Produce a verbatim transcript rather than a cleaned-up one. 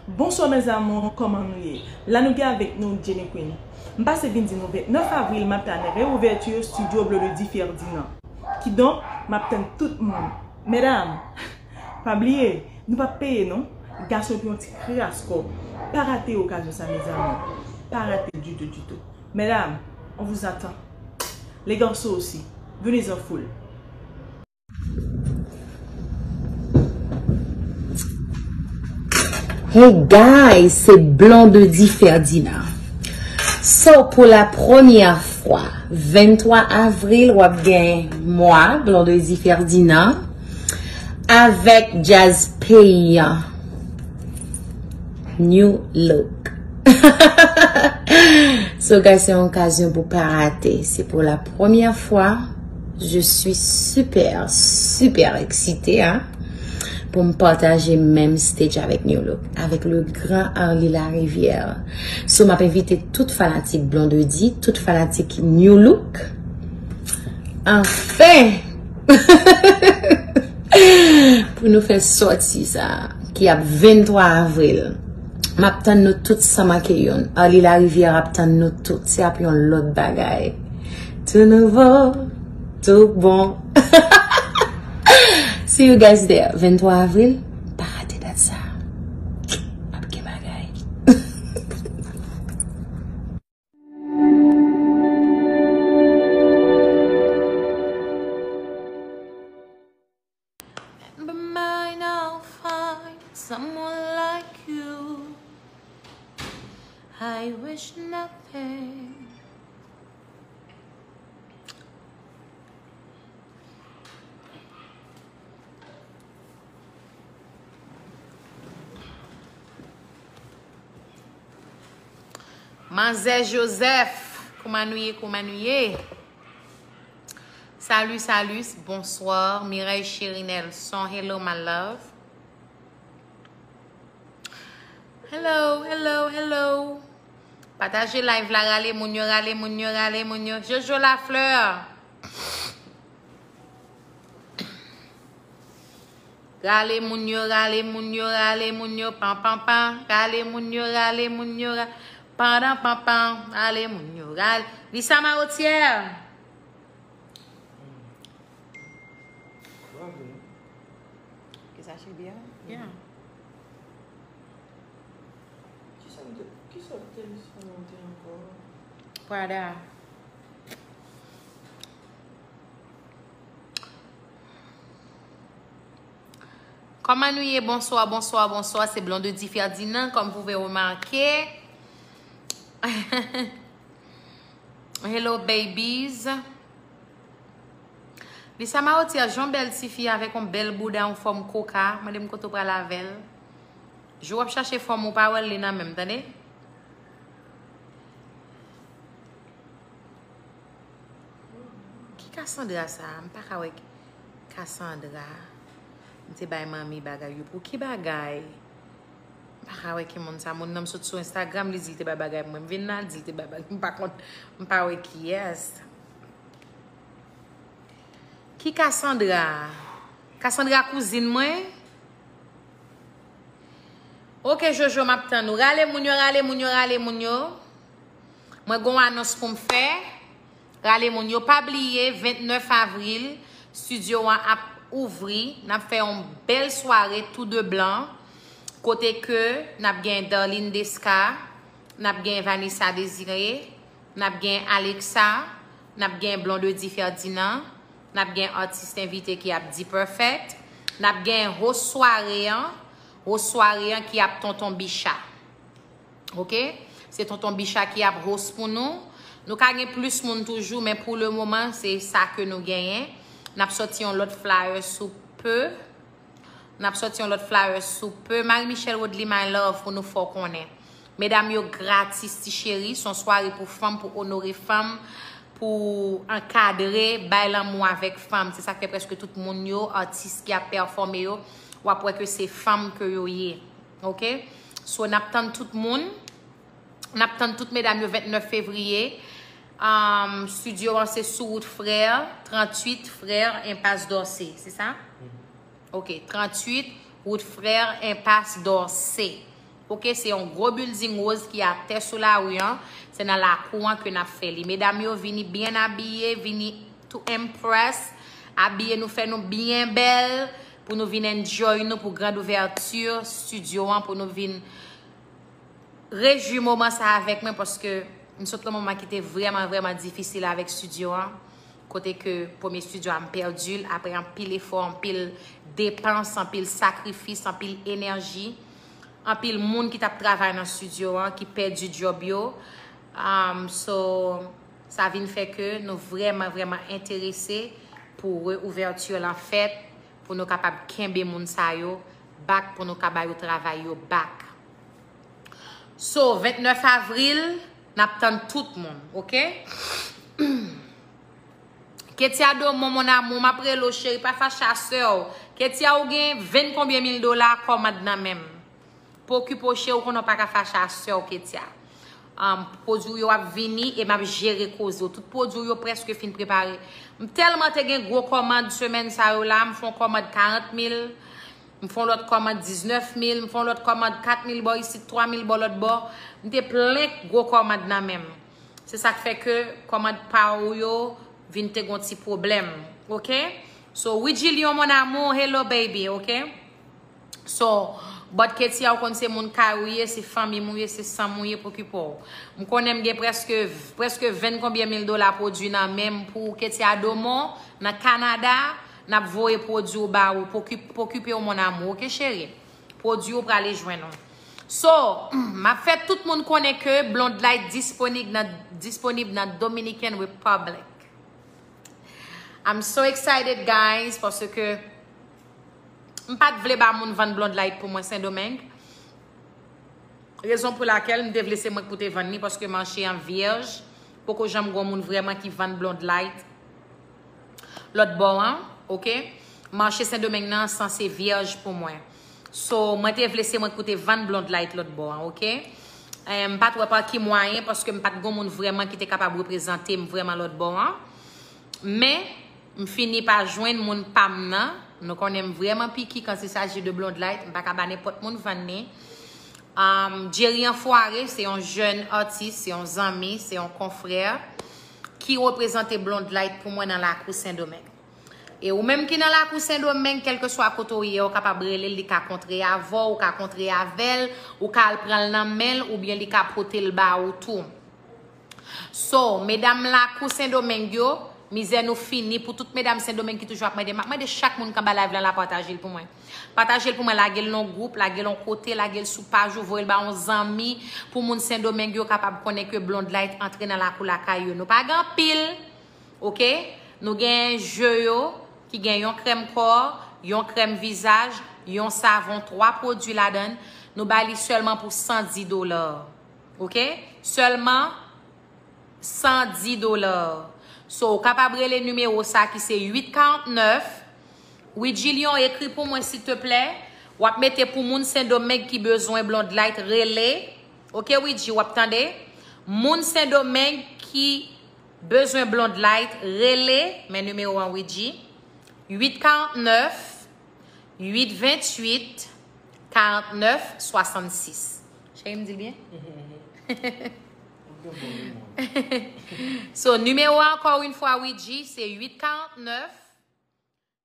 Bonsoir mes amours, kòman nou ye? La nou gen avèk nou Jenny Queen. M pase vin di nou vennèf avril m ap tann reouvèti studio Blondedy Ferdinand. Kidonk, m ap tann tout moun. Medam, pa bliye, nou p ap peye non. Gason epi yon ti kras kòb. Pa rate okazyon sa mes amours. Pa rate ditou, ditou. Medam, on vous attend. Les garçons aussi, venez en foule. Hey guys, se Blondedy Ferdinand. So, pou la premyè fwa, venntwa avril, w ap gen mwa, Blondedy Ferdinand, avèk djaz peyi an. New look. So, guys, se yon okazyon pou pa rate. Se pou la premyè fwa. Je suis super, super excitée, hein, pou m pataje menm stage avèk New Look, avèk le grand Arly Larivière. So, m ap envite tout fanatik Blondedy, tout fanatik New Look, anfen, pou nou fè sòti sa, ki ap venntwa avril. M ap tann nou tout san manke youn. Arly Larivière ap tann nou tout. Se ap yon lòt bagay. Tou nouvo, tou bon. See you guys there. Venntwa avril, pa rate dat sa. Ap gen bagay. Never mind, I'll find someone like you. I wish nothing. Manzè Joseph, kouman nou ye, kouman nou ye? Salut, salut, bonsoir. Mireille Chérie Nelson, hello my love. Hello, hello, hello. Pataje live la, rale moun yo, rale moun yo, rale moun yo. Jojo Lafleur. Rale moun yo, rale moun yo, rale moun yo, pan, pan, pan. Rale moun yo, rale moun yo, ra, pandan, pan, pan. Rale moun yo, rale. Lisa Marotière. Ki sa, Chibia? Yeah. Kisa m te, kisa m te, kisa m te ankò? Prada. Kòman nou ye? Bonswa, bonswa, bonswa. Se Blondedy Ferdinand, comme vous pouvez remarquer. Hello, babies. Lisa Marotière, jan bèl tifi avèk yon bèl bouda, yon fòm koka. Mande m kote w pral avè l. Jou w ap chache fòm ou pa wè l, li nan men m, tande? Ki Cassandra sa? M pa ka wè Cassandra. M te bay manmi bagay yo. Pou ki bagay? M pa ka wè ki moun sa. Moun nan m sot sou Instagram, li di l te bay bagay pou mwen. M vin la, l di l te bay bagay. M pa konn, m pa wè kiyès. Ki Cassandra? Cassandra kouzin mwen? Ok, Jojo, m ap tann ou. Rale moun yo, rale moun yo, rale moun yo. Mwen gon anons pou m fè. Rale moun yo, pa bliye, vennèf avril, studio an ap ouvri. N ap fè yon bèl sware tou de blan. Kote ke n ap gen Darline Desca, n ap gen Vanessa Désiré, n ap gen Alexa, n ap gen Blondedy Ferdinand, n ap gen atis envite ki ap D-Perfect, n ap gen host sware an, host sware an ki ap Tonton Bicha. Ok? Se Tonton Bicha ki ap host pou nou. Nou ka gen plis moun toujou, men pou le moman, se sa ke nou genyen. N ap sòti yon lòt flyer sou pe. N ap sòti yon lòt flyer sou pe. Marie Michelle Woodley, my love, pou nou fè w konnen. Medam yo gratis, ti cheri. Se yon sware pou fanm, pou onore fanm, pou ankadre, bay lanmou avèk fanm. Se sa k fè prèske tout moun yo, atis ki ap pèfòme yo, w ap wè ke se fanm ke yo ye. Ok? So, n ap tann tout moun. N ap tann tout medam yo vennèf fevriye. Um, studio an se sou wout Frè, tranntuit Frè, Enpas Dòse. Se sa? Ok, tranntuit wout Frè, Enpas Dòse. Ok, se yon gwo building woz ki atè sou lari an. Se nan lakou an ke n ap fè li. Medam yo vini byen abiye, vini to impress. Abiye nou, fè nou byen bèl pou nou vin enjoy nou pou grand ouverture studio an, pou nou vin rejwi moman sa avèk mwen, paske m sot nan moman ki te vrèman, vrèman difisil avèk studio an. Kote ke premye studio a m pèdi l apre anpil efò, anpil depans, anpil sakrifis, anpil enèji, anpil moun ki t ap travay nan studio an ki pèdi djòb yo. Um, so, sa vin fè ke nou vrèman, vrèman enterese pou reouvèti lan fèt, pou nou kapab kenbe moun sa yo back, pou nou ka ba yo travay yo back. So, vennèf avril, n ap tann tout moun, ok? Ketia Domon, mon amour, m ap rele w, cheri, pa fache a sè w. Ketia, ou gen ven konbyen mil dola kòmand nan men m. Pa okipe w, cheri, ou konnen w pa ka fache a sè w, Ketia. Um, pwodui w yo ap vini e m ap jere koze w. Tout pwodui w yo prèske fin prepare. M tèlman te gen gwo kòmand semèn sa yo la, m fè yon kòmand karant mil, m fè yon lòt kòmand diznèf mil, m fè yon lòt kòmand kat mil bò isit, twa mil bò lòt bò. M te plen gwo kòmand nan men m. Se sa k fè ke kòmand pa w yo vin te gon ti pwoblèm, ok? So, Widji Lyon, mon amour, hello baby, ok? So, but Ketia, ou konn se moun kay ou ye, se fanmi m ou ye, se san m ou ye, pokipe w. M konnen m gen prèske, prèske ven konbyen mil dola pwodui nan men m pou Ketia Domon, nan Kanada, n ap voye pwodui w ba ou, pokipe, pokipe w, mon amour, ok, cheri? Pwodui w prale jwenn ou. So, m ap fè tout moun konnen ke Blonde Light disponib nan, disponib nan Dominican Republic. I'm so excited, guys, paske m pa t vle ba moun vann Blonde Light pou mwen Sendomeng. Rezon pou lakèl m te vle se mwen k pou te vann li, paske mache an vyèj, poko janm gon moun vrèman ki vann Blonde Light lòt bò an, ok? Mache Sendomeng nan sanse vyèj pou mwen. So, mwen te vle se mwen k pou te vann Blonde Light lòt bò an, ok? Eh, m pa t wè pa ki mwayen, paske m pa t gon moun vrèman ki te kapab reprezante m vrèman lòt bò an. Men, m fini pa jwenn moun pa m nan. Nou konnen m vrèman piki quand il s'agit de Blonde Light. M pa ka ba nenpòt moun vann li. Um, Jerry Enfoiré, se yon jèn atis, se yon zanmi, se yon konfrè ki reprezante Blonde Light pou mwen nan lakou Sendomeng. E ou menm ki nan lakou Sendomeng, kèlkeswa kote w ye, ou kapab rele l, li ka kontre avè w, ou ka kontre avè l, ou ka al pran l nan men l, oubyen li ka pote l ba ou tou. So, medam lakou Sendomeng yo, mizè nou fini. Pou tout medam Sendomeng ki toujou ap mande, m ap mande chak moun k anba live lan la pataje l pou mwen. Pataje l pou mwen, lage l nan gwoup, lage l yon kote, lage l sou paj ou, voye l ba yon zanmi, pou moun Sendomeng yo kapab konnen ke Blonde Light antre nan lakou lakay yo. Nou pa gen anpil, ok? Nou gen je yo ki gen yon krèm kò, yon krèm vizaj, yon savon, twa pwodui ladan l. Nou bay li sèlman pou san di dola. Ok? Sèlman san di dola. So, ou kapab rele nimewo sa ki se uit karant nèf. Widji Lyon, ekri pou mwen, silteplè. W ap mete pou moun Sendomeng ki bezwen Blonde Light, rele. Ok, Widji, w ap tande? Moun Sendomeng ki bezwen Blonde Light, rele. Men nimewo an, Widji. Uit karant nèf, uit venntuit, karant nèf swasannsis. Cheri, m di l byen? So, nimewo a, ankò yon fwa, Widji, se uit karant nèf,